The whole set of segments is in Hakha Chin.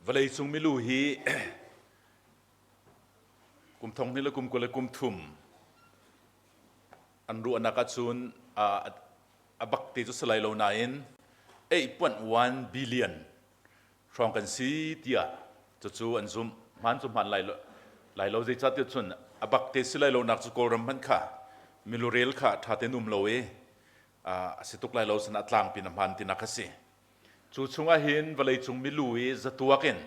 Vawleicung milu hi kum thong hnih le kum 20 le kum thum an ruahnak ahcun a bak te cu si lai lo nain 8.1 billion hrawng kan si tiah cucu an zumh. Hmaan cu hmaan lai lo, lai lo zeicahtiah cun a bak te si lai lo nak cu Kawlram hmanh kha milurel kha ṭha tein um lo i a si tuk lai lo sin a tlangpi na hmaan tinak a si. Cu chungah hin vawleicung milu i zatuak in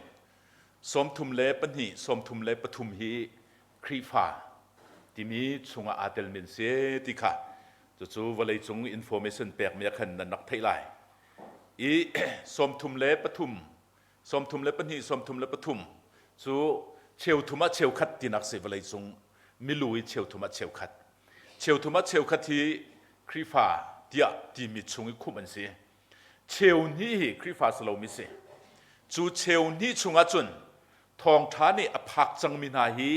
32, 33 hi Khrihfa timi chungah aa telmi an si ti kha cucu vawleicung information pekmi ah khan nan rak theih lai. I 33, 32, 33 cu cheu thum ah cheu khat tinak si vawleicung milu i cheu thum ah cheu khat. Cheu thum ah cheu khat hi Khrihfa tiah timi chung i khumh an si. Cheu hnih hi Khrihfa si lomi si. Cu cheu hnih chungah cun thawngṭha nih a phak cangmi hna hi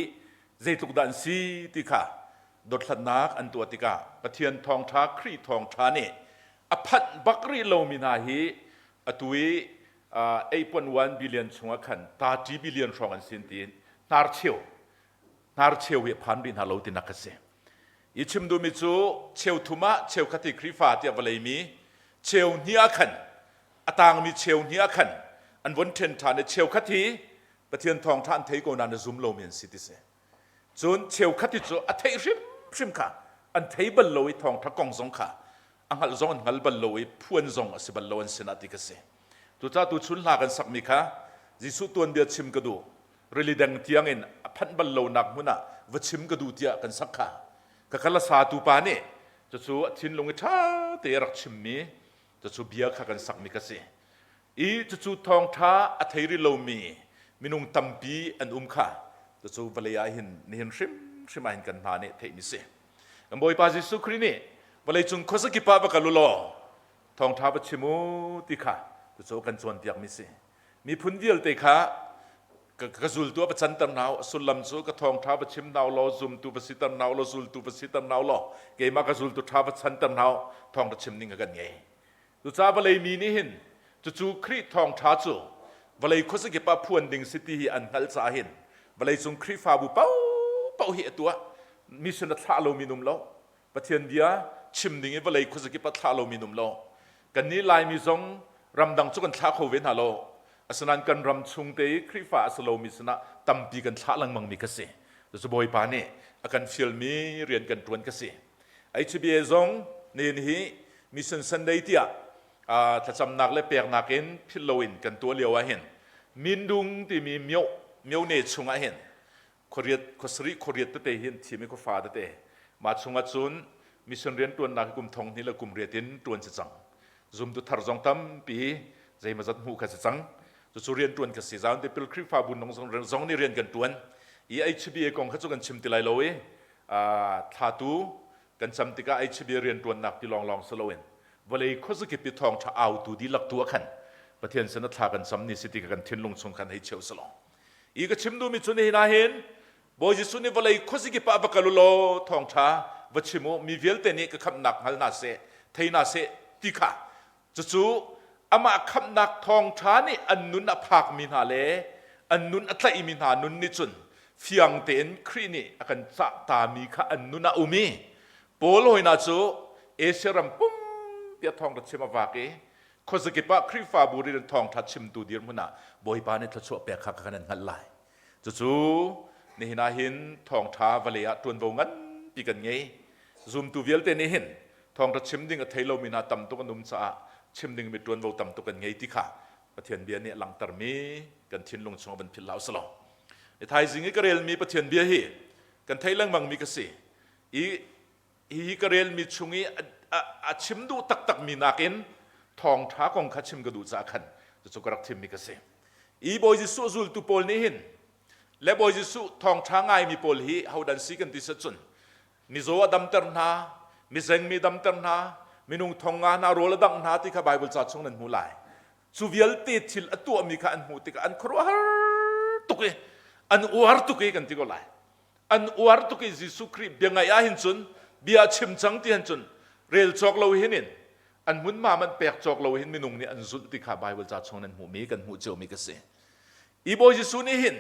zeitluk dah an si ti kha dothlatnak an tuah tikah Pathian thawngṭha Khrih thawngṭha nih a phanh bak rih lomi hna hi atu i 8.1 billion chungah khan 30 billion hrawng an sin tiin hnarcheu hnarcheu hi a phan rih hna lo tinak a si. I chim duhmi cu cheu thum ah cheukhat hi Khrihfa tiah vawlei mi cheu hnih ah khan a tangmi cheu hnih ah khan an von ṭhen ṭhan i cheukhat hi Pathian thawngṭha an thei ko nain a zum lomi an si ti si. Cun cheukhat hi cu a theih hrimhrim kha an thei bal lo i thawngṭha kong zong kha a hngalh zong an hngal bal lo i phuan zong a si bal lo an sinah ti ka si. Cucaah tuchun hla kan sakmi kha Jesuh tuanbia chim ka duh rili deng tiangin a phanh bal lonak hmun ah va chim ka duh tiah kan sak kha ka kal a satu pa nih cucu a thinlung i ṭha te a rak chimmi cucu bia kha kan sakmi ka si i cucu thawngṭha a thei rih lomi minung tampi an um kha cucu vawlei ah hin nihin hrimhrim ah hin kan hna nih theihmi si kan Bawipa Jesuh Khrih nih vawleicung khuazakip ah va kal u law thawngṭha va chim u ti kha cucu kan cawnpiakmi si Miphun vialte kha ka zultu ah va canter hna u. A sullam cu ka thawngṭha va chim hna u law zumtu va siter hna u law zultu va siter hna u law keimah ka zultu ṭha va chanter hna u thawngṭha chim ding kha kan ngei. Cucaah vawlei mi nih hin cucu Khrih thawngṭha cu vawlei khuazakip ah phuan ding si ti hi an hngalh caah hin vawleicung Khrihfabu paohpaoh hi a tuah mission a thlah lomi an um lo. Pathian bia chim ding i vawlei khuazakip ah thlah lomi an um lo. Kannih Laimi zong ramdang cu kan thlah kho ve hna lo. Asinain kan ram chung te i Khrihfa a si lomi sinah tampi kan thlah lengmangmi ka si. Cucu Bawipa nih a kan fialmi rian kan ṭuan ka si. HBA zong nihin hi Mission Sunday tiah thlacamnak le peknak in philh loin kan tuah lio ah hin Mindung timi myo myone chungah hin khuariat khuasarih khuariat tete hi an thim i khuafa tete mah chungah cun mission rian ṭuannak hi kum thong hnih le kum riat in ṭuan si cang zumtu thar zong tampi zeimawzat hmuh kha si cang cucu rian ṭuan kha si zaun tipil Khrihfabu nung zong nih rian kan ṭuan i HBA kong kha cu kan chim ti lai lo i thlatu kan cam tikah HBA rian ṭuannak ti lawnglawng si loin vawlei khuazakip i thawngṭha autu dihlak tu ah khan Pathian sin a thla kan cam ni si ti kha kan thinlung chung khan hei cheu salong I ka chim duhmi cu nihin ah hin Bawi Jesuh nih vawlei khuazikip ah va kal u law thawngṭha va chim u mi vialte nih ka khamhnak hngal hna seh thei hna seh ti kha cucu amah khamhnak thawngṭha nih an nun a phakmi hna le an nun a tlaihmi hna nun nih cun fiang tein Khrih nih a kan cah tami kha an nun ah um i Paul hawina cu Asia ram pumpi a thawngṭha chim a vak i Khuazakip ah Khrihfabu rian thawngṭha chimtu dirhmun ah Bawipa nih thluachuah pek kha kan in hngalh lai. Cucu nihin ah hin thawngṭha vawlei ah ṭuanvo nganpi kan ngei. Zumtu vialte nih hin thawngṭha chim ding a thei lomi hna tam tuk an um caah chim dingmi ṭuanvo tam tuk kan ngei ti kha Pathian bia nih a langhtermi kan thinlung chung ah van philh hlah usih law. Thaizing i ka relmi Pathian bia hi kan theih lengmangmi ka si. I Hihi ka relmi chung i a chim duh taktakmi nakin thawngṭha kong kha chim ka duh caah khan cucu ka rak thimmi ka si. I Bawi Jesuh zultu pawl nih hin le Bawi Jesuh thawngṭha ngaimi pawl hi hodan si kan ti cun mizaw a damter hna, mizengmi damter hna, minung thong nga hna rawl a dangh hna ti kha Baibal ca chung nan hmuh lai. Cu vialte thil a tuahmi kha an hmuh tikah an khuaruahhar tuk i an uar tuk i kan ti ko lai. An uar tuk i Jesuh Khrih bia ngaih ah hin cun bia a chim cang ti hin cun rel cawk lo hin in an hmunhma man pek cawk lo hin minung nih an zulh ti kha Bible ca chung nan hmuhmi kan hmuh ciomi ka si. I Bawi Jesuh nih hin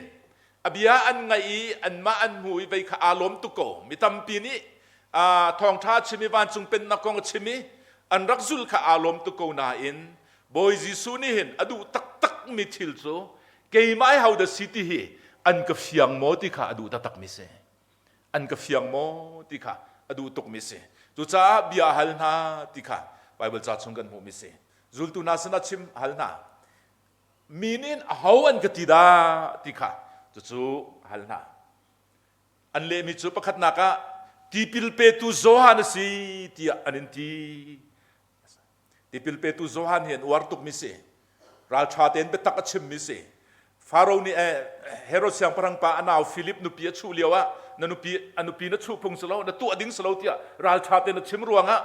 a bia an ngaih i anmah an hmu i vei kha aa lawm tuk ko. Mi tampi nih thawngṭha a chim i vancung pennak kong a chim i an rak zul kha aa lawm tuk ko nain Bawi Jesuh nih hin a duh taktakmi thil cu keimah hi hodah si ti hi an ka fiang maw ti kha a duh taktakmi si. An ka fiang maw ti kha a duh tukmi si. Cucaah bia a hal hna ti kha Baibal ca chung kan hmuhmi si. Zultu hna sinah chim a hal hna. Mi nih aho an ka ti dah ti kha cucu hal hna. An lehmi cu pakhatnak ah tipil petu Johan a si tiah an in ti. Tipil petu Johan hi an uar tukmi si. Ralṭha tein biatak a chimmi si. Faro nih eh, Herod siangpahrang pa a nau Philip nupi a chuh lio ah na nupi a nupi na chuh phung si lo na tuah ding si lo tiah ralṭha tein a chim ruangah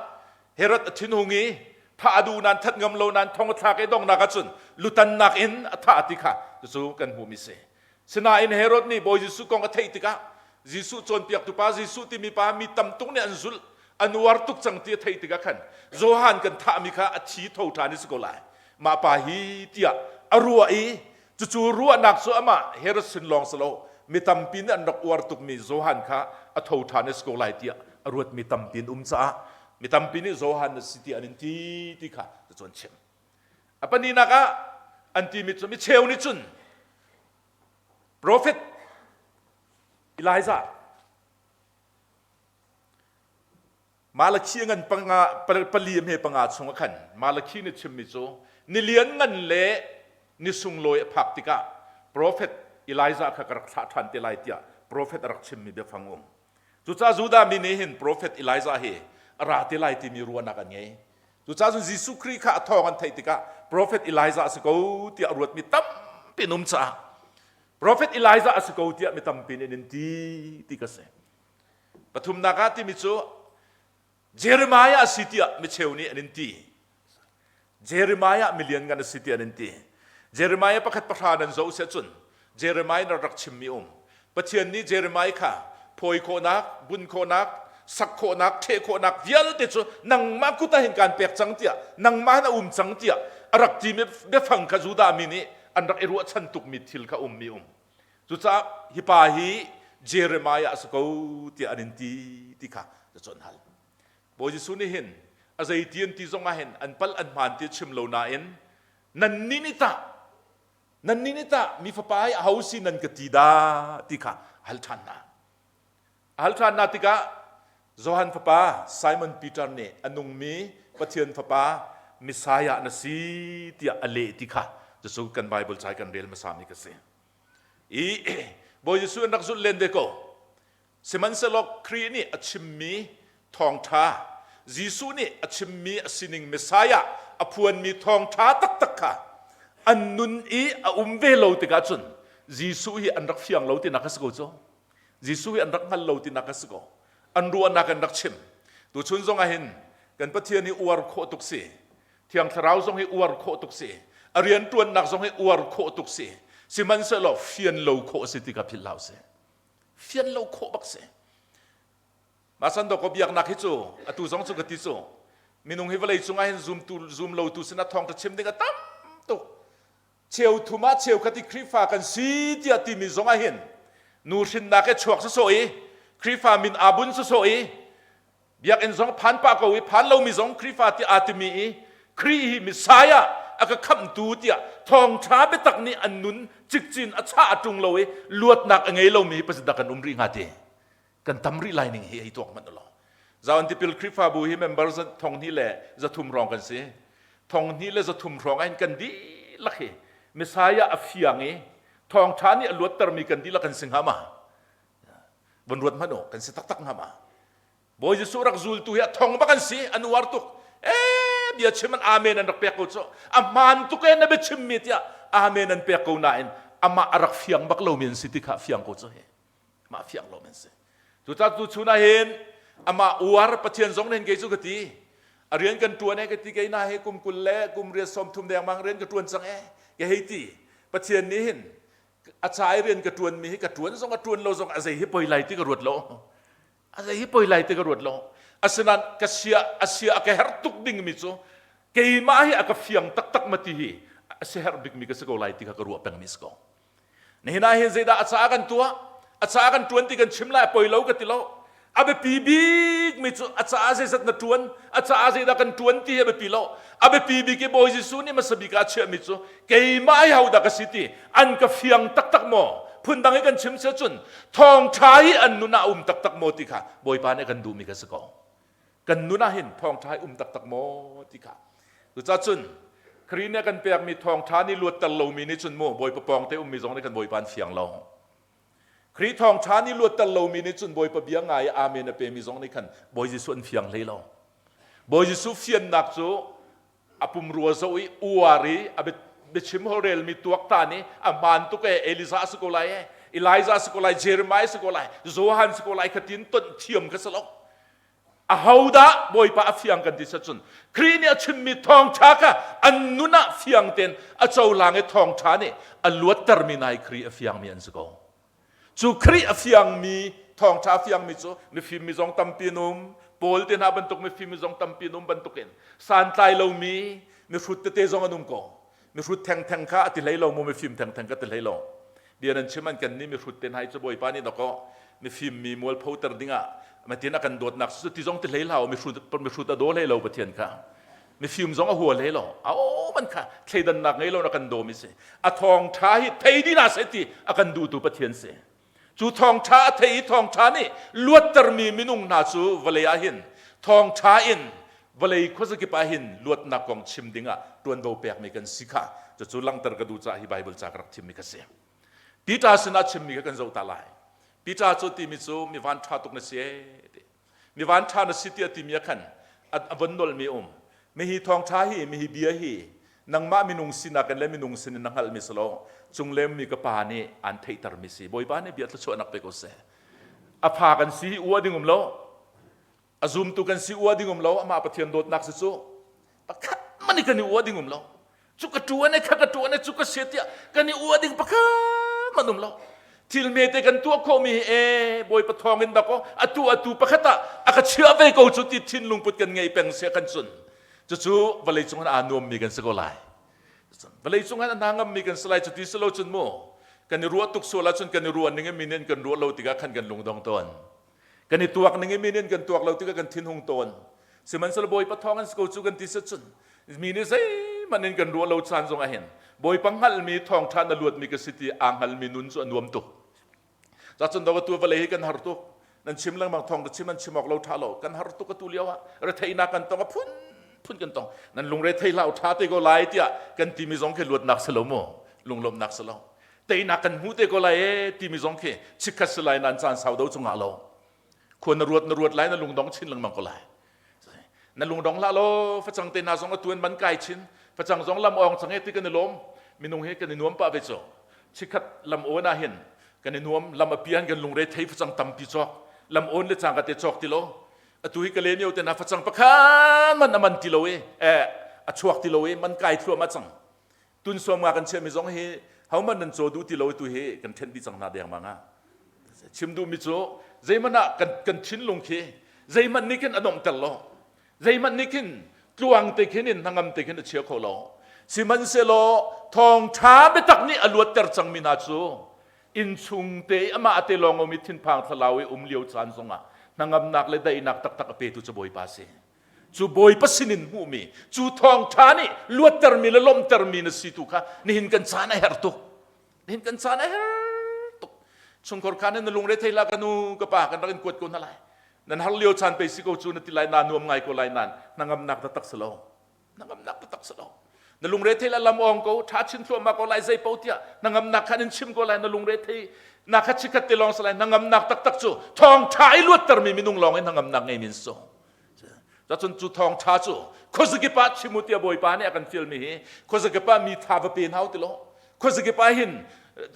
Herod a thinhung i thah a duh nain that ngam lo nain thong a thlak i donghnak ahcun lutannak in a thah ti kha cucu kan hmuhmi si. Sinain Herod nih Bawi Jesuh kong a theih tikah Jesuh cawnpiaktu pa Jesuh timi pa mi tam tuk nih an zulh an uar tuk cang ti a theih tikah khan Johan kan thahmi kha a thi tho ṭhan i si ko lai mah pa hi tiah a ruah i Cucu ruahnak cu amah Herod sin lawng si lo, mi tampi nih an rak uar tukmi Johan kha a tho ṭhan a si ko lai tiah a ruatmi tampi an um caah mi tampi nih Johan na si tiah an in ti ti kha cucu an chim. A pahnihnak ah an timi cu mi cheu nih cun profet Elijah Malakhi ngan panga pali hme panga chung ah khan Malakhi nih chimmi cu ni lian ngan le ni sunglawi a phak tikah profet Elijah kha ka rak thlah ṭhan te lai tiah profet a rak chimmi biafang um. Cucaah Judah mi nih hin profet Elijah hi a ra te lai timi ruahnak an ngei. Cucaah cun Jesuh Khrih kha a thawng an theih tikah profet Elijah a si ko tiah a ruatmi tampi an um caah profet Elijah a si ko tiah mi tampi nih an in ti ti ka si. Pathumnak ah timi cu Jeremiah a si tiah micheu nih an in ti. Jeremiah milian ngan a si tiah an in ti. Jeremiah pakhat pahra nan zoh siah cun Jeremiah na rak chimmi um. Pathian nih Jeremiah kha phawi khawhnak, bun khawhnak, sak khawhnak, ṭheh khawhnak vialte cu nangmah kut ah hin kaan pek cang tiah nangmah hin a um cang tiah a rak timi biafang kha Judah mi nih an rak i ruahchan tukmi thil kha ummi um. Cucaah hi pa hi Jeremiah a si ko tiah an in ti ti kha cu an hal. Bawi Jesuh nih hin a zeiti an ti zong ah hin an palh an hmaan ti a chim lo nain nannih nih tah nannih nih tah mi fapa hi aho si nan ka ti dah ti kha a hal ṭhan hna. A hal ṭhan hna tikah Johan fapa Simon Peter nih a nungmi Pathian fapa Messiah na si tiah a leh ti kha cucu kan Bible ca kan rel hmasami ka si. I Bawi Jesuh an rak zulh len ve ko. Sihmanhsehlaw Khrih nih a chimmi thawngṭha, Jesuh nih a chimmi a sining Messiah a phuanmi thawngṭha taktak kha an nun i a um ve lo tikah cun Jesuh hi an rak fiang lo tinak a si ko cu. Jesuh hi an rak hngal lo tinak a si ko. An ruahnak an rak chim. Tuchun zong ah hin kan Pathian hi uar khawh tuk si. Thiang Thlarau zong hi uar khawh tuk si. A rianṭuannak zong hi uar khawh tuk si. Sihmanhsehlaw fian lo khawh si ti kha philh hlah usih. Fian lo khawh bak si. Mah sandawkaw biaknak hi cu atu zong cu ka ti cu minung hi vawlei cungah hin zumtu zum lotu sinah thawngṭha chim ding a tam tuk. Cheu thum ah cheukhat i Khrihfa kan si tiah timi zong ah hin nu hrinnak he chuak sawsawh i Khrihfa min aa bun sawsawh i biakinn zong phan pah ko i phan lomi zong Khrihfa tiah aa timi i Khrih hi Messiah a ka khamhtu tiah thawngṭha biatak nih an nun cikcin a chah a ṭung lo i luatnak a ngei lomi hi pasik kan um rih hnga ti kan tam rih lai ning hi hei tuak hmanh ulaw Zaon tipil Khrihfabu hi member 200 le 300 hrawng kan si 200 le 300 hrawng ah hin kan dihlak hi Messiah a fiang i thawngṭha nih a luattermi kan dihlak kan si hnga ma von ruat hmanh u kan si taktak hnga ma Bawi Jesuh rak zultu hi a thong bak an si an uar tuk ee bia chim an amen an rak pek ko cu a hmaan tuk e na bia chimmi tiah amen an pek ko nain amah a rak fiang bak lomi an si ti kha fiang ko cu hi mah fiang lo men si cucaah tu chun ah hin amah uar Pathian zong nih kei cu ka ti a rian kan tuan e ka ti kei na he kum 20 le kum riat 30 dengmang rian ka tuan cang e ka hei ti Pathian nih hin a ca i rian ka tuan mi hi ka tuan zong a tuan lo zong a zei hi poi lai ti ka ruat lo a zei hi poi lai ti ka ruat lo asinain ka sia a sia a ka herh tuk ding mi cu keimah hi a ka fiang taktak ma ti hi a siaherh bik mi ka si ko lai ti kha ka ruah peng mi si ko. Nihin ah hin zeidah a caah kan tuah? A caah kan ṭuan ti kan chim lai poi lo ka ti lo. A biapi bik mi cu a caah zeizat na ṭuan, a caah zeidah kan ṭuan ti hi a biapi lo. A biapi bik i Bawi Jesuh nih hmasa bik ah a chiahmi cu keimah hi hodah ka si ti an ka fiang taktak maw? Phundang i kan chim si ahcun thawngṭha hi an nun ah a um taktak maw ti kha Bawipa nih a kan duhmi kha si ko. Kan nun ah hin thawngṭha hi um taktak maw ti kha. Cucaah cun Khrih nih a kan pekmi thawngṭha nih luatter lomi nih cun mu Bawipa pawngte ummi zong nih kan Bawipa an fiang lo. Khrih thawngṭha nih luatter lomi nih cun Bawipa bia ngai i amen a pemi zong nih khan Bawi Jesuh an fiang hlei lo. Bawi Jesuh fiannak cu a pumrua zoh i uar i a biachim holrelmi tuaktan i a hmaan tuk e Elijah si ko lai e Elijah si ko lai Jeremiah si ko lai Johan si ko lai khatin tonh thiam kha si lo. Ahodah Bawipa a fiang kan ti cun Khrih nih a chimmi thawngṭha kha an nun ah fiang tein a cohlang i thawngṭha nih a luattermi nai Khrih a fiangmi an si ko. Cu Khrih a fiangmi thawngṭha a fiangmi cu mifim mi zong tampi an um, Paul te hna bantuk mifim mi zong tampi an um bantukin santlai lomi mihrut tete zong an um ko. Mihrut thengtheng kha a ti hlei lo mu mifim thengtheng ka ti hlei lo. Bia nan chim an kan nih mihrut te hna hi cu Bawipa nih dakaw mifim mi mualphoter dingah matin a kan dawtnak cu ti zong ti hlei hlah mihrut mihrut a daw hlei lo Pathian kha mifim zong a hua hlei lo a man kha thleidannak ngei lo na kan dawmi si a thawngtha hi thei dina se ti a kan duhtu Pathian si cu thawngtha a thei i thawngtha nih luattermi minung hna cu vawlei ah hin thawngtha in vawlei khuazakip ah hin luatnak kong chim dingah tuanvo pekmi kan si kha cucu langhter ka duh caah hi Bible ca ka rak thimmi ka si. Peter sinah chimmi kha kan zoh ta lai. Peter cu timi cu mi van ṭha tuk na si ee ti. Mi van ṭha na si tiah timi ah khan a von nolmi um. Mihi thawngṭha hi, mihi bia hi nangmah minung sinak in le minung sin in na hngalhmi si lo cunglem mi ka pa nih aan theihtermi si. Bawipa nih bia thluachuahnak pe ko seh. A fa kan si hi ua ding um lo. A zumtu kan si ua ding um lo amah Pathian dawtnak si cu pakhat man i kan i ua ding um lo cu ka ṭuan e kha ka ṭuan e cu ka sia tiah kan i ua ding pakhat man um lo thil mete kan tuah khawhmi hi e Bawipa thawng in dakaw atu atu pakhat ah a ka chiah ve ko cu ti thinlung put kan ngei peng sia kan cun cucu vawlei cung ah aa nuammi kan si ko lai vawlei cung ah a hna ngammi kan si lai cu ti si lo cun mu kan i ruah tuk sual ahcun kan i ruah ning in mi nih kan ruah lo tikah khan kan lungdong tawn Kan i tuak ning i mi nih kan tuak lo tikah kan thinhung tawn. Sihmanhsehlaw Bawipa thawng an si ko cu kan ti cun mi nih zeihmanh in kan ruah lo caan zong ah hin Bawipa hngalhmi thawngṭha na luatmi ka si ti aa hngalmi nun cu a nuam tuk. Cacun do tu vawlei hi kan har tuk. Nan chim lengmang thawng ka chim an chim awk lo ṭha lo. Kan har tuk atu lio ah retheihnak kan tong a phun phun kan tong. Nan lungre thei hlah u ṭha te ko lai tiah kan timi zong khi luatnak si lo mu. Lunglawmhnak si lo. Teinak kan hmu te ko lai e timi zong khi chikkhat si lai nan caan sau do cungah lo khua na ruat na ruat lai na lungdong chin lengmang ko lai na lungdong hlah law facang te hna zong a tuan man kai chin facang zong lam ong chang e ti kan i lawm minung hi kan i nuam pah ve cu chikkhat lam awn ah hin kan i nuam lam a pian kan lungre thei facang tampi cawk lam awn le cang ka te cawk ti lo atu hi ka le mio te na facang pakhat man a man ti lo e a chuak ti lo e man kai thluahmah cang Tun sawm nga kan chiahmi zong hi hohmanh nan caw duh ti lo tu hi kan ṭhen dih cang hna dengmang ah. Chim duhmi cu zeihmanh ah kan, kan thinlung khi zeihmanh nih khin a nomhter lo. Zeihmanh nih khin tluang te khin in hnangam te khin a chia kho lo. Sihmanhsehlaw thawngṭha biatak nih a luatter cangmi hna cu innchung te i amah te lawng um i thinphang thlalau i um lio caan zongah hnangamnak le daihnak taktak a petu cu Bawipa a si. Cu Bawipa sinin hmuhmi, cu thawngṭha nih luattermi le lawmhtermi na si tu kha nihin kan caan a herh tuk. Nihin kan caan a herh tuk. Chungkhar kha na lungre thei la ka nu ka pa kan rak in kuat ko hna lai. Nan har lio caan pe si ko cu na ti lai na nuam ngai ko lai nan hnangamnak taktak si lo. Hnangamnak taktak si lo. Na lungre thei la lam ong ko tha chin thluahmah ko lai zei po tiah hnangamnak khan in chim ko lai na lungre thei na kha chikhat te lawng si lai hnangamnak taktak cu thawngṭha i luattermi minung lawng in hnangamnak ngei min so. Cun cu thawngṭha cu khuazakip ah chim u tiah Bawipa nih a kan fialmi hi khuazakip ah mi tha va pe hna u ti law khuazakip ah hin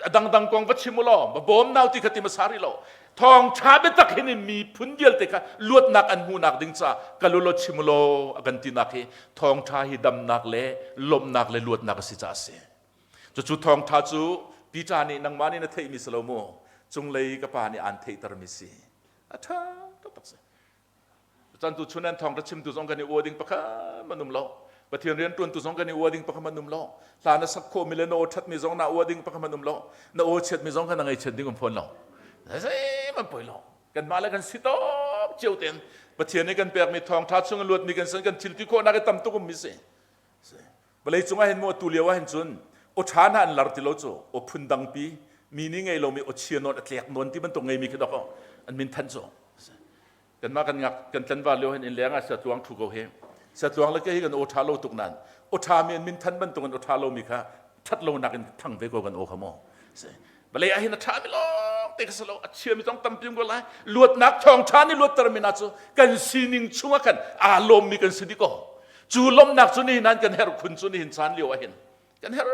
a dangdang kong va chim u law va bawm hna u ti kha ti hmasa rih lo thawngṭha biatak hin in miphun vialte kha luatnak an hmuhnak ding caah kal u law chim u law a kan tinak hi thawngṭha hi damnak le lawmhnak le luatnak a si caah a si. Cucu thawngṭha cu Peter nih nangmah nih na theihmi si lo mu cunglei ka pa nih aan theihtermi si. A ṭha taktak si. Chan tu chun an thawng ka chimtu zong kan i ua ding pakhat man um lo. Pathian rian ṭuantu zong kan i ua ding pakhat hmanh um lo. Hla na sak khawhmi le na aw ṭhatmi zong na ua ding pakhat hmanh um lo. Na aw chiatmi zong kha na ngaihchiat ding um fawn lo. Zeihmanh poi lo. Kanmah le kan si tawk cio tein Pathian nih kan pekmi thawngṭha chung in luatmi kan sin kan thil ti khawhnak i tam tuk ummi si. Vawlei cung ah hin mu atu lio ah hin cun aw ṭha hna an lar ti lo cu aw phun dangpi mi nih ngei lomi aw chia nawn a tlek nawn ti bantuk ngeimi khi dok an min than cu. Kanmah kan ngak kan tlanval lio hin inn leng ah siatluang thu ko hi. Siatluang le ke hi kan aw ṭha lo tuk nan aw ṭha mi an min than bantuk in aw ṭha lomi kha ṭhat lonak in thang ve ko kan aw kha mu. Vawlei ah hin a ṭha mi lawng te kha si lo a chia mi zong tampi um ko lai. Luatnak thawngṭha nih luatter mi hna cu kan sining chungah khan aa lawmmi kan si dih ko. Cu lawmhnak cu nihin han kan herh khun cu nihin caan lio ah hin kan herh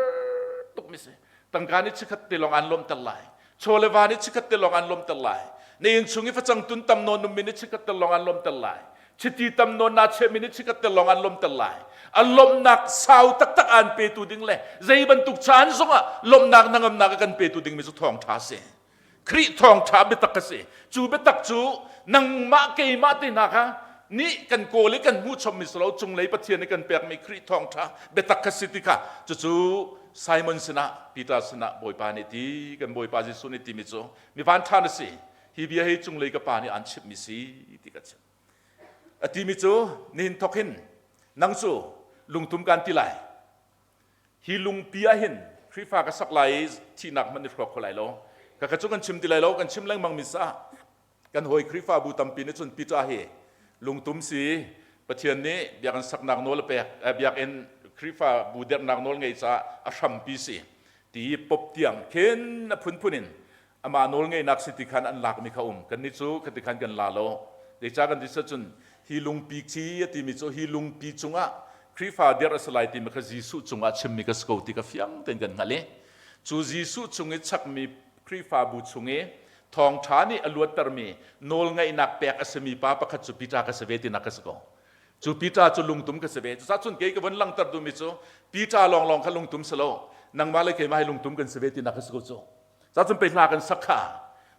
tuk mi si. Tangka nih chikhat te lawng an lawmhter lai. Chaw le va nih chikhat te lawng an lawmhter lai. Na inn chung i facang tun tam nawn ummi nih chikhat te lawng an lawmhter lai. Chiti tam nawn naa chehmi nih chikhat te lawng an lawmhter lai. A lawmhnak sau taktak aan petu ding le zei bantuk caan zongah lawmhnak nangamnak a kan petu dingmi cu thawngṭha a si. Khrih thawngṭha biatak a si. Cu biatak cu nangmah keimah te hna kha nih kan kawl i kan hmuh chommi si lo cunglei Pathian nih kan pekmi Khrih thawngṭha biatak kha si ti kha cucu Simon sinah Peter sinah Bawipa nih ti kan Bawipa Jesuh nih timi cu mi vanṭha na si hi bia hi cunglei ka pa nih aan chimhmi si ti ka chim. A timi cu nihin thawk hin nang cu lungtum kan ti lai. Hi lungpi ah hin Khrihfa ka sak lai i thihnak hmanh i hrawk kho lai lo. Ka ka cu kan chim ti lai lo, kan chim lengmang mi sa. Kan hawi Khrihfabu tampi nih cun Peter hi lungtum si Pathian nih biakinn saknak nawl a pek, biakinn Khrihfabu derhnak nawl ngei caah a hrampi si ti pop tiang khin a phunphun in amah nawl ngeihnak si ti khan an lakmi kha um. Kannih cu khati khan kan la lo. Zeicah kan ti cun hi lungpi khi a timi cu hi lungpi cungah Khrihfa dirh a si lai timi kha Jesuh cungah chimmi ka si ko ti kha fiang tein kan hngalh i cu Jesuh chung i chakmi Khrihfabu chung i thawngṭha nih a luattermi nawlngeihnak pek a simi pa pakhat cu Peter ka si ve tinak ka si ko. Cu Peter cu lungtum ka si ve. Cucaah cun kei ka von langhter duhmi cu Peter lawnglawng kha lungtum si lo, nangmah le keimah hi lungtum kan si ve tinak ka si ko cu. Cacun pei hla kan sak kha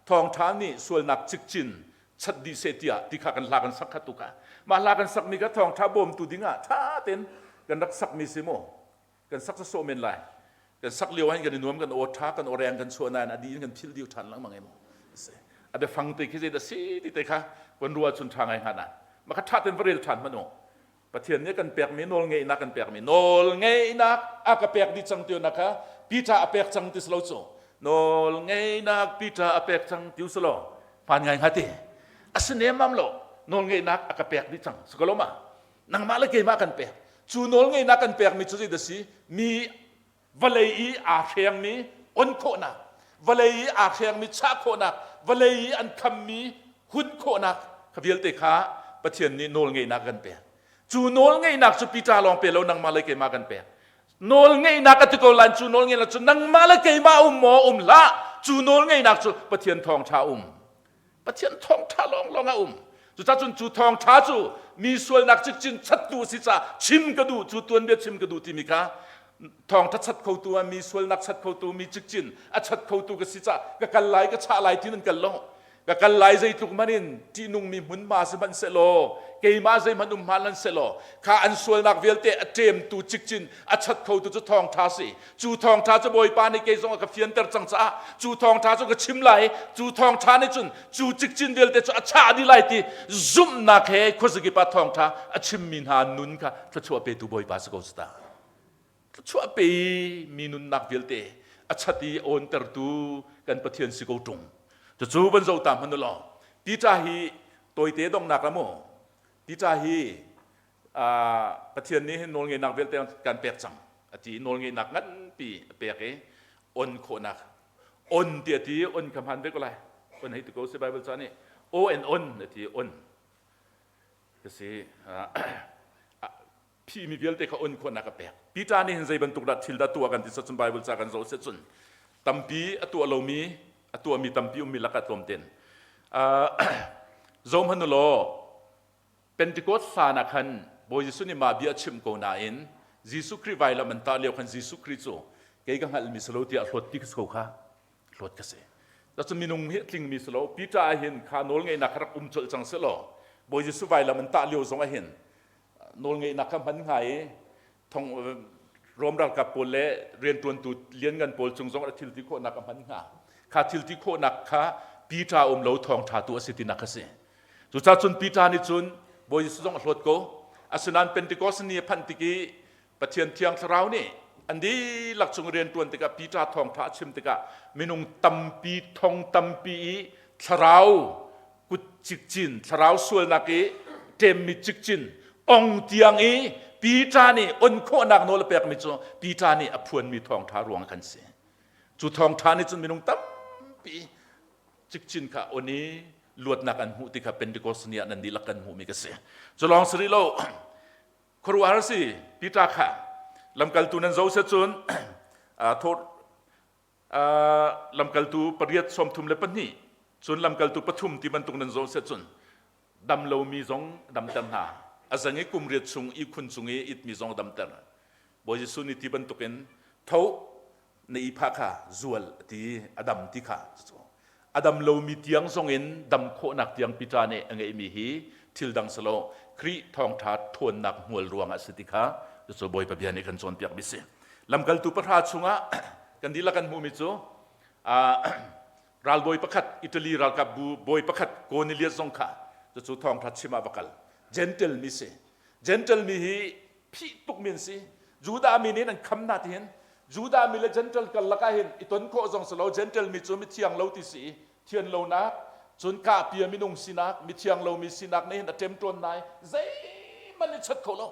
thawngṭha nih sualnak cikcin chat dih seh tiah ti kha kan hla kan sak kha tu kha mah hla kan sakmi kha thawngṭha bawmtu dingah ṭha tein kan rak sakmi si mu kan sak sawsawh men lai kan sak lio hin kan i nuam kan aw ṭha kan aw reng kan chuah nain a dih in kan philh dih ṭhan lengmang em a biafang te khi zeidah si ti te kha kan ruah cun ṭha ngai hnga na mah kha ṭha tein va rel ṭhan hmanh u Pathian nih kan pekmi nawlngeihnak kan pekmi nawlngeihnak a ka pek dih cang ti na kha Peter a pek cang ti silo cu nawlngeihnak Peter a pek cang ti usilo hmaan ngai hnga ti a si nemmam lo nawlngeihnak a ka pek dih cang si ko lo ma nangmah le keimah kan pek cu nawlngeihnak kan pekmi cu zeidah si mi vawlei i aa hrengmi on khawhnak vawlei i aa hrengmi chah khawhnak vawlei i an khammi hun khawhnak kha vialte kha Pathian nih nawlngeihnak kan pek cu nawlngeihnak cu Peter lawng pe lo nangmah le keimah kan pek nawlngeihnak a ti ko lai cu nawlngeihnak cu nangmah le keimah um maw um hlah cu nawlngeihnak cu Pathian thawngṭha um Pathian thawngṭha lawnglawng a um. Cucacun cu thawngṭha cu mi sualnak cikcin chattu a si caah chim ka duh, cu tuanbia chim ka duh timi kha thawngṭha chat khotu ah mi sualnak chat khotu mi cikcin a chat khotu ka si caah ka kal lai ka chah lai tin an kal lo. Ka kal lai zeitluk hmanh in ṭihnungmi hmunhma sihmanhsehlaw keimah zeihmanh um hmanh sehlaw kha an sualnak vialte a ṭemtu cikcin a chat khotu cu thawngṭha si. Cu thawngṭha cu Bawipa nih kei zong a ka fianter cang caah cu thawngṭha cu ka chim lai. Cu thawngṭha nih cun cu cikcin vialte cu a chah dih lai ti zumhnak he khuazakip ah thawngṭha a chimmi hna nun kha thluachuah petu Bawipa si ko cu ta. Thluachuah pe mi nunnak vialte a chat i a awntertu kan Pathian si ko ṭung. Cucu van zoh ta hmanh u law Peter hi tawite donghnak ah mu Peter hi Pathian nih hin nawlngeihnak vialte kan pek cang a ti nawlngeihnak nganpi a pek i on khawhnak on ti a ti on kha hmaan ve ko lai on hei ti ko si Bible ca nih o and on a ti on ka si phimi vialte kha on khawhnak a pek Peter nih hin zei bantuk dah thil dah tuah kan ti cun Bible ca kan zoh si cun tampi a tuah lomi a tuahmi tampi ummi lakah tlawmten zohhmanh u law Pentecost hlan ah khan Bawi Jesuh nih mah bia a chimh ko nain Jesuh Khrih vailam an tah lio khan Jesuh Khrih cu kei ka hngalhmi si lo tiah hlawt ti ka si ko kha hlawt ka si. Cun minung hi a tlingmi si lo Peter ah hin kha nawlngeihnak kha rak um colh cang seh law Bawi Jesuh vailam an tah lio zong ah hin nawlngeihnak kha hman hnga i. Thong Rom ralkap pawl le rianṭuantu lianngan pawl cung zong a thil ti khawhnak a hman hnga. Kha thil ti khawhnak kha Peter um lo thawngṭha tu a si tinak a si. Cucaah cun Peter nih cun Bawi Jesuh zong a hlawt ko. Asinain Pentecost ni a phanh tik i Pathian Thiang Thlarau nih an dihlak cung rianṭuan tikah Peter thawngṭha a chim tikah minung tampi thong tampi i thlarau kut cikcin thlarau sualnak i ṭemmi cikcin ong tiang i Peter nih on khawhnak nawl a pekmi cu Peter nih a phuanmi thawngṭha ruang kan si. Cu thawngṭha nih cun minung tampi cikcin kha on i luatnak an hmuh ti kha Pentecost ni ah nan dihlak kan hmuhmi ka si. Cu lawng si rih lo khuaruahhar si Peter kha lamkaltu nan zo se cun lamkaltu pariat 32 cun lamkaltu pathum ti bantuk nan zoh cun dam lomi zong damter hna a zang i kum riat chung ihkhun cung i itmi zong damter Bawi Jesuh nih ti bantukin tho na ihphah kha zual ti a dam ti kha a dam lomi tiang zong in dam khawhnak tiang Peter nih a ngeihmi hi thil dang silo Khrih thawngṭha ṭhawnnak hmual ruangah si ti kha cucu Bawipa bia nih kan cawnpiakmi si. Lamkaltu pahra chungah kan dihlak kan hmuhmi cu ralbawi pakhat Italy ralkap bu bawi pakhat Cornelius zong kha cucu thawngṭha chim ah va kal. Gentle mi si. Gentle mi hi phih tukmi an si. Judah mi nih an kham hna ti hin Judah mi le Gentle karlak ah hin i ton khawh zong si lo Gentle mi cu mithiang lo ti si i thian lonak cun kahpia minung sinak mithiang lomi sinak nih hin a ṭemṭawn nai zeihmanh i chat kho lo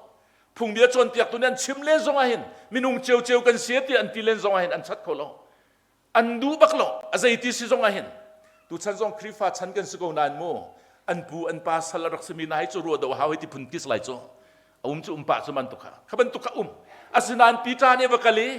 phungbia cawnpiaktu nih an chim len zong ah hin minung ciocio kan si ti an ti len zong ah hin an chat kho lo an duh bak lo a zeiti si zong ah hin tuchan zong Khrihfa chan kan si ko nain mu an pu an pa sal a rak simi na hi cu ruah do hau hi ti phun kis lai cu a um cu um pah cu man tuk kha kha bantuk kha um asinain Peter nih va kal i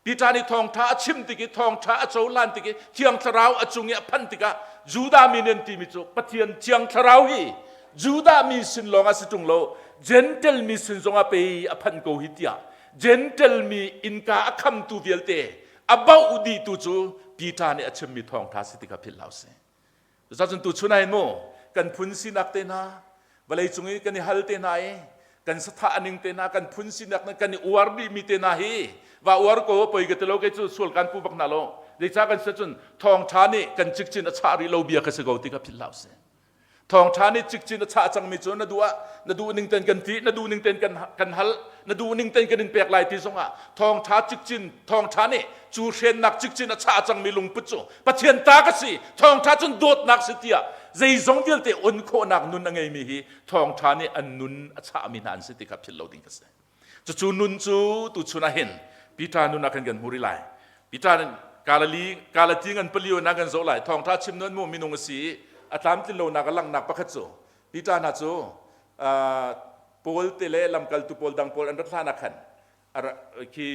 Peter nih thawngṭha a chim tik i thawngṭha a cohlan tik i Thiang Thlarau a cung i a phanh tikah Judah mi nih an timi cu Pathian Thiang Thlarau hi Judah mi sin lawng ah si ṭung lo Gentle mi sin zongah pei a phanh ko hi tiah Gentle mi innka a khamtu vialte a bauh dihtu cu Peter nih a chimmi thawngṭha si tikah philh hlah usih. Cucaah tuchun ah hin mu kan phun sinak te hna vawlei cung i kan i hal te hna i kan sathah ning te hna kan phun sinak kan i uar dihmi te hna hi va uar ko poi ka ti lo kei cu sual kan pu bak hna lo zeicah kan si cun thawngṭha nih kan cikcin a chah rih lo bia ka si ko ti kha philh hlah usih thawngṭha nih cikcin a chah cangmi cu na duh ah na duh ning ten kan ti na duh ning ten kan kan hal na duh ning ten kan in pek lai ti zongah thawngṭha cikcin thawngṭha nih cu hrennak cikcin a chah cangmi lungput cu Pathian ta ka si thawngṭha cun dawtnak si tiah zeizong vialte on khawhnak nun a ngeimi hi thawngṭha nih an nun a chahmi hna an si ti kha philh lo ding ka si cucu nun cu tuchun ah hin Peter nun ah khan kan hmu rih lai Peter Galili Galati ngan palio na kan zoh lai thawngṭha chim nun mu minung a si a tlamtlin lonak a langhnak pakhat cu Peter hna cu Paul te le lamkaltu pawl dang pawl an rat hlan ah khan khi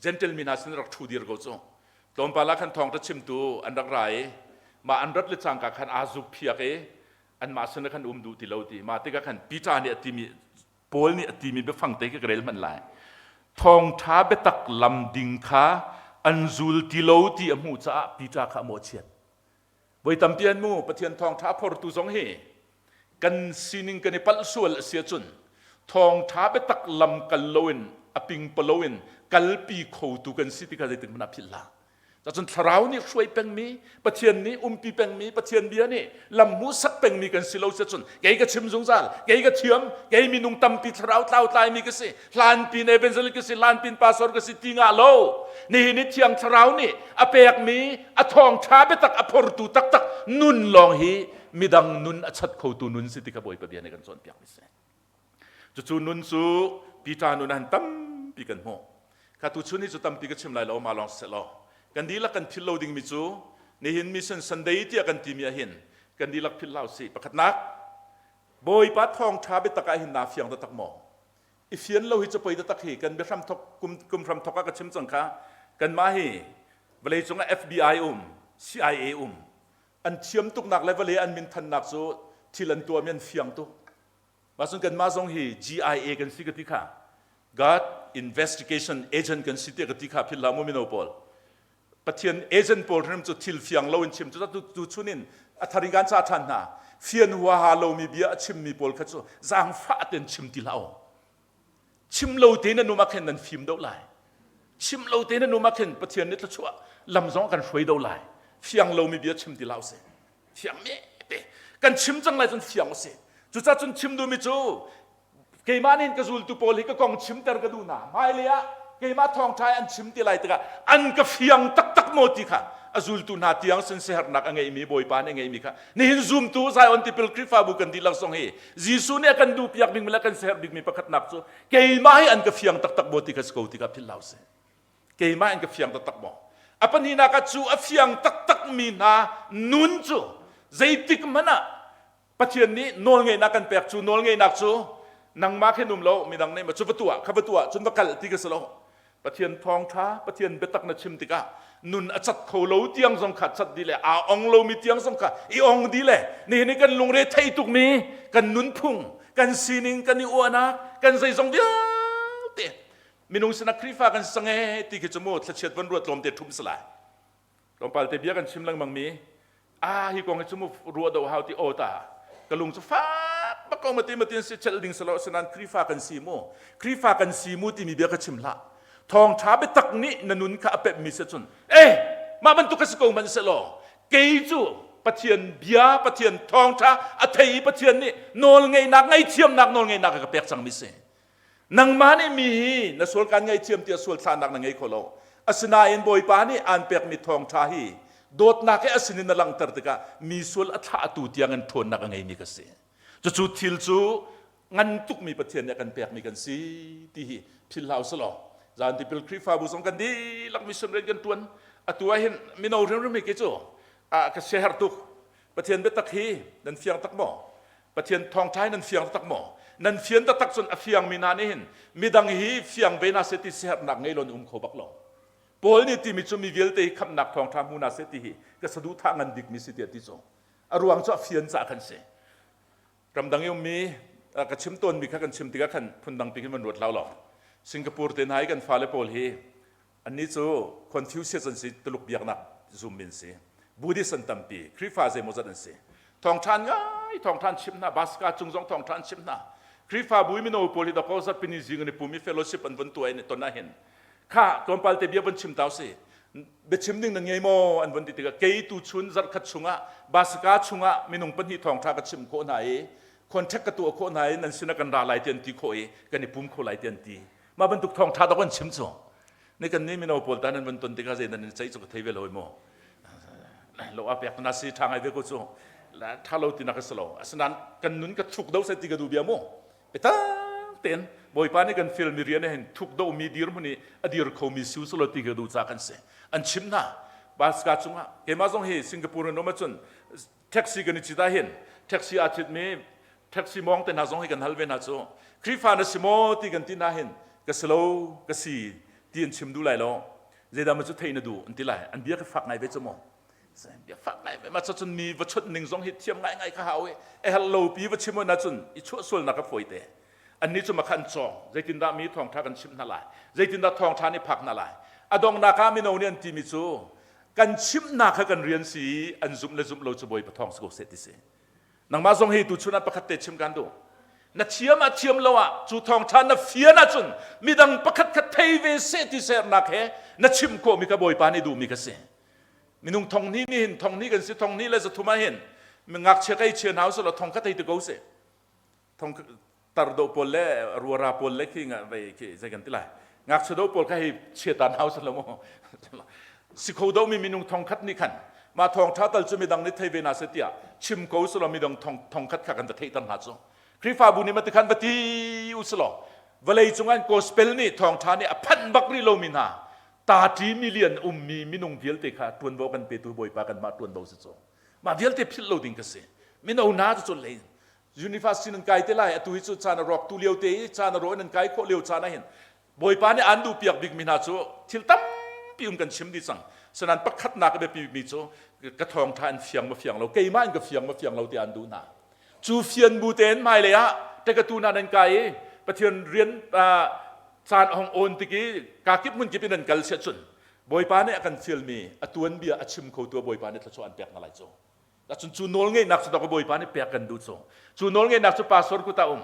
gentle mi hna sin rak ṭhu dir ko cu tlawmpal ah khan thawngṭha chimtu an rak ra i mah an rat le cangka khan aa zuk phiak i anmah sin khan um duh ti lo ti mah tikah khan Peter nih a timi Paul nih a timi biafang te ka rel hmanh lai thawngṭha biatak lam ding kha an zul ti lo ti a hmuh caah Peter kha a mawhchiat Voi tampi an mu Pathian thawngṭha a phortu zong hi kan sining kan i palh sual a si ahcun thawngṭha biatak lam kal loin a pingpalo in kalpi khotu kan si ti kha zeitik hmanh ah philh hlah. Cun thlarau nih hruai pengmi, Pathian nih umpi pengmi, Pathian bia nih lam hmuhsak pengmi kan si lo si cun kei ka chim zungzal, kei ka thiam, kei minung tampi thlarau tlau tlaimi ka si, hlanpin evangelist ka si hlanpin pastor ka si ti ngah lo nihin i thiang thlarau nih a pekmi a thawngṭha biatak a phortu taktak nun lawng hi midang nun a chat khotu nun si ti kha Bawipa bia nih kan cawnpiak mi si cucu nun cu Peter nun han tampi kan hmuh kha tu chun hi cu tampi ka chim lai lo ma lawng seh law kan dihlak kan philh lo dingmi cu nihin mission Sunday tiah kan timi ah hin kan dihlak philh hlah usih pakhatnak Bawipa thawngṭha biatak ah hin naa fiang taktak maw i fian lo hi cu poi taktak hi kan biahram thok kum kum hram thok ah ka chim cang kha kanmah hi vawlei cung ah FBI um CIA um an thiam tuknak le vawlei an min thannak cu thil an tuahmi an fiang tuk Mahcun kanmah zong hi GIA kan si ka ti kha God Investigation Agent kan si tiah ka ti kha philh hlah mu mino pawl Pathian agent pawl hrim cu thil fiang lo in chim cu tu chun in a thar in kan ca ṭhan hna fian huaha lomi bia a chimmi pawl kha cu zaangfah ten chim ti hlah u. Chim lo te na num ah khin nan fim do lai. Chim lo te na num ah khin Pathian nih thluachuah lam zong kan hruai do lai. Fiang lomi bia chim ti hlah usih. Fiang me te. Kan chim cang lai cun fiang usih. Cucaah cun chim duhmi cu keimah nih ka zultu pawl hi ka kong chimter ka duh hna. Hmailei ah keimah thawngṭha an chim ti lai tikah an ka fiang taktak maw ti kha a zultu hna tiang sin siaherhnak a ngeimi Bawipa nih a ngeimi kha nihin zumtu Zion tipil Khrihfabu kan dihlak zong hi Jesuh nih a kan duhpiak dingmi le kan siaherh bikmi pakhatnak cu keimah hi an ka fiang taktak maw ti kha si ko ti kha philh hlah usih. Keimah in ka fiang taktak maw? A pahnihnak ah cu a fiang taktakmi hna nun cu zeitik hmanh ah Pathian nih nawlngeihnak kan pek cu nawlngeihnak cu nangmah khin um lo midang nih ma cu va tuah kha va tuah cun va kal ti ka si lo. Pathian thawngṭha Pathian biatak na chim tikah nun a cat kho lo tiang zong kha cat dih le aa ong lomi tiang zong kha i ong dih le nihin i kan lungre thei tukmi kan nunphung kan sining kan i uahnak kan zeizong vialte minung sinah Khrihfa kan si cang ee ti khi cu mu thlachiat von ruat tlawmte ṭhum si lai. Tlawmpal te bia kan chim lengmang mi ah hi kong hi cu mu ruah do hau ti aw ta ka lung cu fak bak ko mati matin si chelh ding salo sinan Khrihfa kan si mu Khrihfa kan si mu timi bia ka chim hlah thawngṭha biatak nih na nun kha a pemh mi si cun eh mah bantuk ka si ko hmanh selaw kei cu Pathian bia Pathian thawngṭha a thei i Pathian nih nawl ngeihnak ngaihthiamnak nawl ngeihnak a ka pek cang mi si Nangmah nih mi hi na sual kaan ngaihthiam tiah sual thlahnak na ngei kho lo. Asinain Bawipa nih aan pekmi thawngṭha hi dawtnak he a sinin na langhter tikah mi sual a thlahtu tiang in ṭhawnnak a ngeimi ka si. Cucu thil cu ngan tukmi Pathian nih a kan pekmi kan si ti hi philh hlah usih law zan tipil Khrihfabu zong kan dihlak mission rian kan ṭuan. Atu ah hin mino hrimhrim hi kei cu ka siaherh tuk. Pathian biatak hi nan fiang tak maw? Pathian thawngṭha hi nan fiang taktak maw? Nan fian taktak cun a fiangmi hna nih hin midang hi fiang ve hna seh ti siaherhnak ngei lo in um kho bak lo. Paul nih timi cu mi vialte hi khamhnak thawngṭha hmu hna seh ti hi ka saduhthah ngan bikmi si tiah ti cu. A ruang cu a fian caah khan si. Ramdang i ummi ka chim tawnmi kha kan chim tikah khan phundang pi khin van ruat hlah law. Singapore te hna i kan fale pawl hi Annih cu Confucius an si, Tuluk biaknak zummi an si. Buddhist an tampi, Khrihfa zeimawzat an si. Thawngṭha an ngai, thawngṭha an chimh hna, Baska cung zong thawngṭha an chimh hna. Khrihfabu i mino pawl hi dakaw zarhpini zing an i pum i fellowship an von tuah in ton ahhin kha tlawmpal te bia von chim ta usih. Biachim ding nan ngei maw an von ti tikah kei tu chun zarhkhat chungah Baska chungah minung pahnih thawngṭha ka chimh khawh hna i contact ka tuah khawh hna i nan sinah kan ra lai ti an ti khawh i kan i pum kho lai ti an ti. Mah bantuk thawngṭha dok an chim cu. Ni kan nih mino pawl ta nan van ton tikah zei nan in ceih cu ka thei ve lo maw. Lo a pek na si ṭha ngai ve ko cu. La ṭha lo tinak a si lo. Asinain kan nun ka thuk do sai ti ka duh bia mu. Bitak tein Bawipa nih kan fialmi rian hin thuk do mi dirhmun i a dir khomi si usulaw ti ka duh ca kan si. An chim hna. Baska cungah keimah zong hi Singapore in um ahcun taxi kan i cit ah hin taxi aa citmi taxi mawng te hna zong hi kan hal ve hna cu Khrihfa na si maw ti kan ti hna hin ka si lo ka si ti an chim duh lai lo zeidah ma cu theih na duh an ti lai an bia ka fak ngai ve cu maw bia fak ngai ve ma cun mi va chawnh ning zong hi thiam ngai ngai ka hau i a herh lo pi va chim na cun i chuah sualnak ka fawi te annih cu makha an cawng zeitindah mi thawngtha kan chimh hna lai zeitindah thawngtha nih phak hna lai a donghnak ah mino nih an timi cu kan chimhnak kha kan rian si i an zumh le zumh lo cu Bawipa thawng si ko seh ti si Nangmah zong hi tuchun ah pakhat te chim kan duh. Na thiam ah thiam lo ah cu thawngṭha na fian ahcun midang pakhat khat thei ve seh ti sernak he na chim khawhmi kha Bawipa nih duhmi kha si. Minung thong hnih nih hin thong hnih kan si thong hnih le zathum ah hin ngakchia kei chia hna usih law thong kha thei ti ko seh. Thong tar do pawl le ruara pawl le khi vei khi zei kan ti lai ngakchia do pawl kha hei chiatan hau salo mu si kho do mi minung thong khat nih khan ma thong tha tal cu midang nih thei ve na se tiah chim ko selo midang thong thong khat kha kan va theih ter hna cu Khrihfabu nih ma tikhan va ti u selo vawlei cung an gospel nih thawng tha nih a phanh bak rih lomi hna 30 million ummi minung vialte kha tuanvo kan petu Bawipa kan mah tuanvo si cu mah vialte philh lo ding ka si mino hna cu lei University nan kai te lai atu hi cu caan a rawk tu lio te i caan a rawh nan kai khawh lio caan ah hin Bawipa nih aan duhpiak bikmi hna cu thil tampi um kan chim dih cang sanan pakhatnak a biapi mi cu ka thawngtha an fiang ma fiang lo keimah in ka fiang ma fiang lo ti an duh hna cu fian bu tein hmailei ah tekatu hna nan kai i Pathian rian caan a hong awn tik i kakip hmun kip in nan kal siah cun Bawipa nih a kan fialmi a tuanbia a chim khotu Bawipa nih thluachuah an pek hna lai cu Cun cu nawlngeihnak cu dawk Bawipa nih pek kan duh cu. Cu nawlngeihnak cu pastor kut ah um.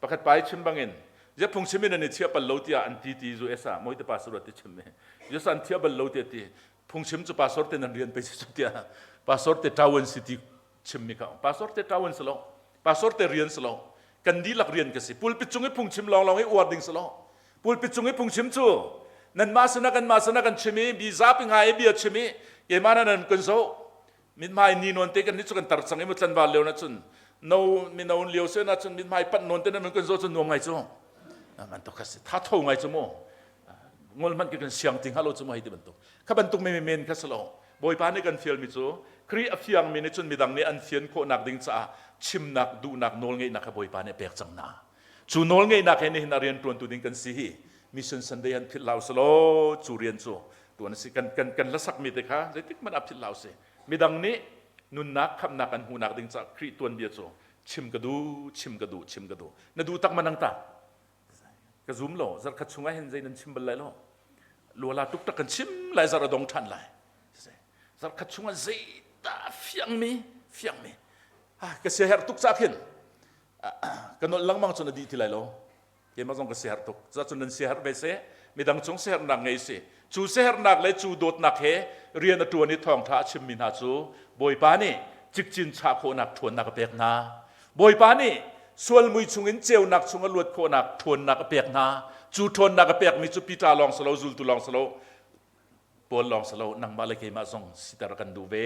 Pakhat pa i chim bangin. Zia phungchim in an i thiah bal lo tiah an ti ti US ah moi te pastor ti chim mi. US an thiah bal lo tiah ti. Phungchim cu pastor te nan rian pe si tiah pastor te ṭawan si ti chim mi kha pastor te ṭawan si lo. Pastor te rian si lo. Kan dihlak rian ka si. Pulpit cung i phungchim lawnglawng i uar ding si lo. Pulpit cung i phungchim cu nanmah sinah kanmah sinah kan chim i bi zapi ngai i bia chim i keimah nan kan zoh mithmai ni nawn te kan nih cu kan tar cang i mu tlanval lio na cun no mino lio se na cun mithmai panh nawn te nan kan zo cun nuam ngai cu man to kha si tha tho ngai cu mu ngol hmanh kan siang ti hnga lo cu mu hei ti bantuk kha bantuk men men kha salo bawipa nih kan fial mi cu Khrih a fiang mi nih cun midang nih an fian khawhnak ding caah chimnak duhnak nawl ngeihnak kha bawipa nih pek cang na cu nawl ngeihnak he nihin a rian tuantu ding kan si hi mission Sunday han philh hlau selaw cu rian cu tuan si kan kan kan hlasak mi te kha zeitik hmanh ah philh hlau si midang nih nunnak khamhnak an hmuhnak ding caah Khrih tuanbia cu chim ka duh chim ka duh chim ka duh na duh tak manang ta ka zum lo zarkhat chungah hin zei nan chim bal lai lo luala tuk tak kan chim lai zar a dong ṭhan lai zarkhat chungah zeidah fiangmi fiangmi ka siaherh tuk ca khin ka nolh lengmang cun a dih ti lai lo keimah zong ka siaherh tuk cucun nan siaherh ve seh midang cung siaherhnak ngei si cu siaherhnak le cu dawtnak he rian a ṭuan i thawngṭha a chimmi hna cu Bawipa nih cikcin chah khawhnak ṭhawnnak a pek hna Bawipa nih sual mui chungin ceunak chung a luat khawhnak ṭhawnnak a pek hna cu ṭhawnnak a pekmi cu Peter lawng si lo zultu lawng si lo Paul lawng si lo nangmah le keimah zong siter kan duh ve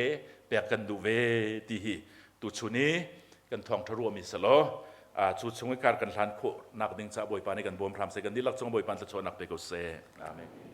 pek kan duh ve ti hi tuchun i kan thawngṭha ruahmi si law cu chung i kar kan hlan khawh nak ding caah Bawipa nih kan bawm hram seh kan dihlak cung Bawipa thluachuahnak pe ko seh. Amen.